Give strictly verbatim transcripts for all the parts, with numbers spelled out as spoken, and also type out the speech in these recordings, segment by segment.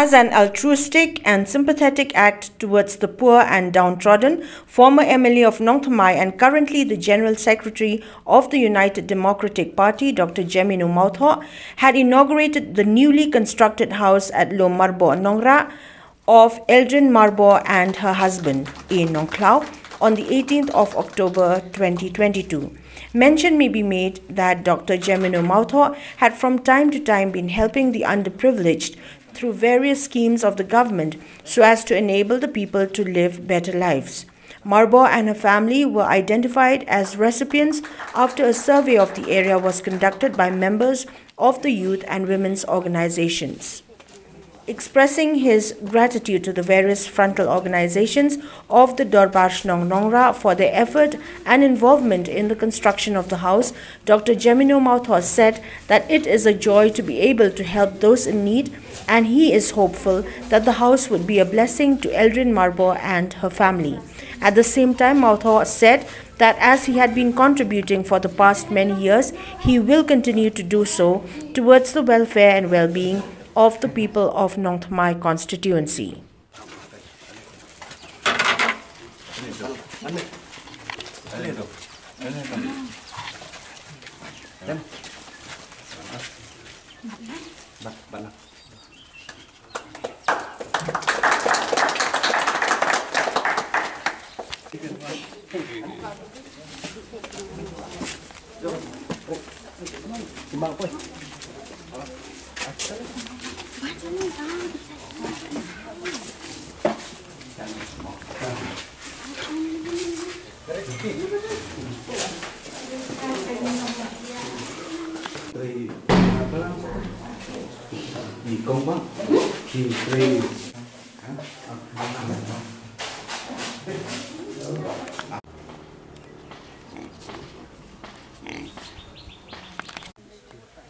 As an altruistic and sympathetic act towards the poor and downtrodden, former M L A of Nongthymmai and currently the General Secretary of the United Democratic Party, Doctor Jemino Mawthoh, had inaugurated the newly constructed house at Lum Marbor Nongrah of Eldrin Marbor and her husband, A Nongkhlaw, on the eighteenth of October twenty twenty-two. Mention may be made that Doctor Jemino Mawthoh had from time to time been helping the underprivileged through various schemes of the government so as to enable the people to live better lives. Marbor and her family were identified as recipients after a survey of the area was conducted by members of the youth and women's organizations. Expressing his gratitude to the various frontal organizations of the Dorbar Shnong Nongrah for their effort and involvement in the construction of the house, Doctor Jemino Mawthoh said that it is a joy to be able to help those in need, and he is hopeful that the house would be a blessing to Eldrin Marbor and her family. At the same time, Mawthoh said that as he had been contributing for the past many years, he will continue to do so towards the welfare and well-being of the people of Nongthymmai constituency.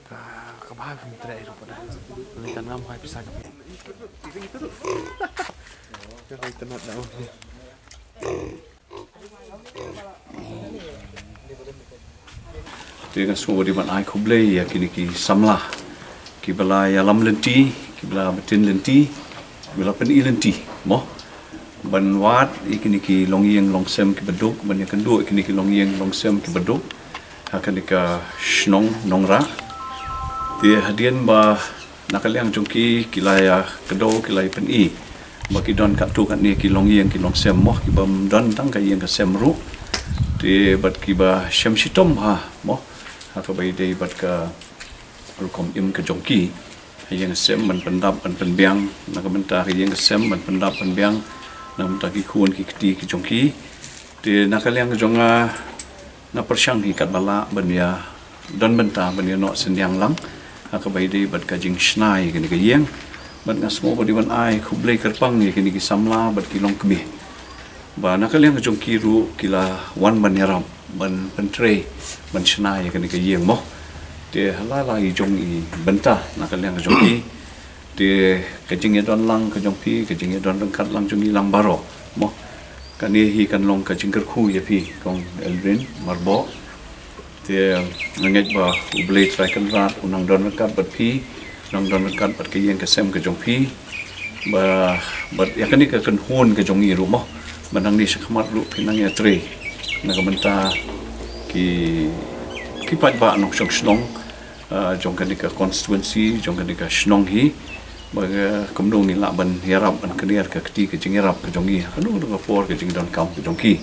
Ka, ka bha phim trei ruh pada. Ni kan ngam hai pisa ka. Ka hai tenat dah. Te nga sngewbha dei ban ai khublei ïa kine ki samla kiba la ïalam lynti, kiba la btin lynti, kiba la pyni lynti mo. Ban wad ïa kine ki longïing longsem kiba duk, ban ïakynduh ïa kine ki longïing longsem kiba duk ha kane ka shnong Nongrah. Te hadien ba na ka liang jong ki, ki la ïa kdew, ki la ïa pyni ba ki don katto katne ki longïing ki longsem mo, ki bym don tang ka ïing ka sem ruh. Te bad kiba shem shitom ha mo, ha kaba ïadei bad ka rukom im ka jong ki. Ha ïing ka sem ban pyndap ban pynbiang na ka bynta ka ïing ka sem, ban pyndap pynbiang na ka bynta ki khun ki kti ki jong ki. Te na ka liang ka jong nga, nga pyrshang hi katba lah ban ïa don bynta ban ïa noh synñiang lang ha kaba ïadei bad ka jingshna ïa kane ka ïing. Bad nga sngewbha dei ban ai khublei kyrpang ïa kine ki samla bad ki longkmie ba na ka liang ka jong ki ruh ki la wan ban ïarap ban pyntrei ban shna ïa kane ka ïing mo. Te ha la la i jong i bynta na ka liang ka jong ki. Te ka jingïadon lang ka jong phi, ka jingïadon ryngkat lang jong ngi lang baroh mo. Kane hi kan long ka jingkyrkhu ïa phi kong Eldrin Marbor. Te nga ngeit ba U Blei Trai Kynrad u nang don ryngkat bad phi, nang don ryngkat bad ka ïing ka sem ka jong phi. Ba, bad ïa kane ka kynhun ka jong ngi ruh mo, ba nangne shakhmat ruh phin nang ïatrei na ka bynta ki, ki paidbah nongshong shnong, ah, jong kane ka constituency, jong kane ka shnong hi. Ba, ah, kumno ngi lah ban ïarap ban kner ka kti ka jingïarap ka jong ngi ha kano kano ka por ka jingdonkam ka jong ki.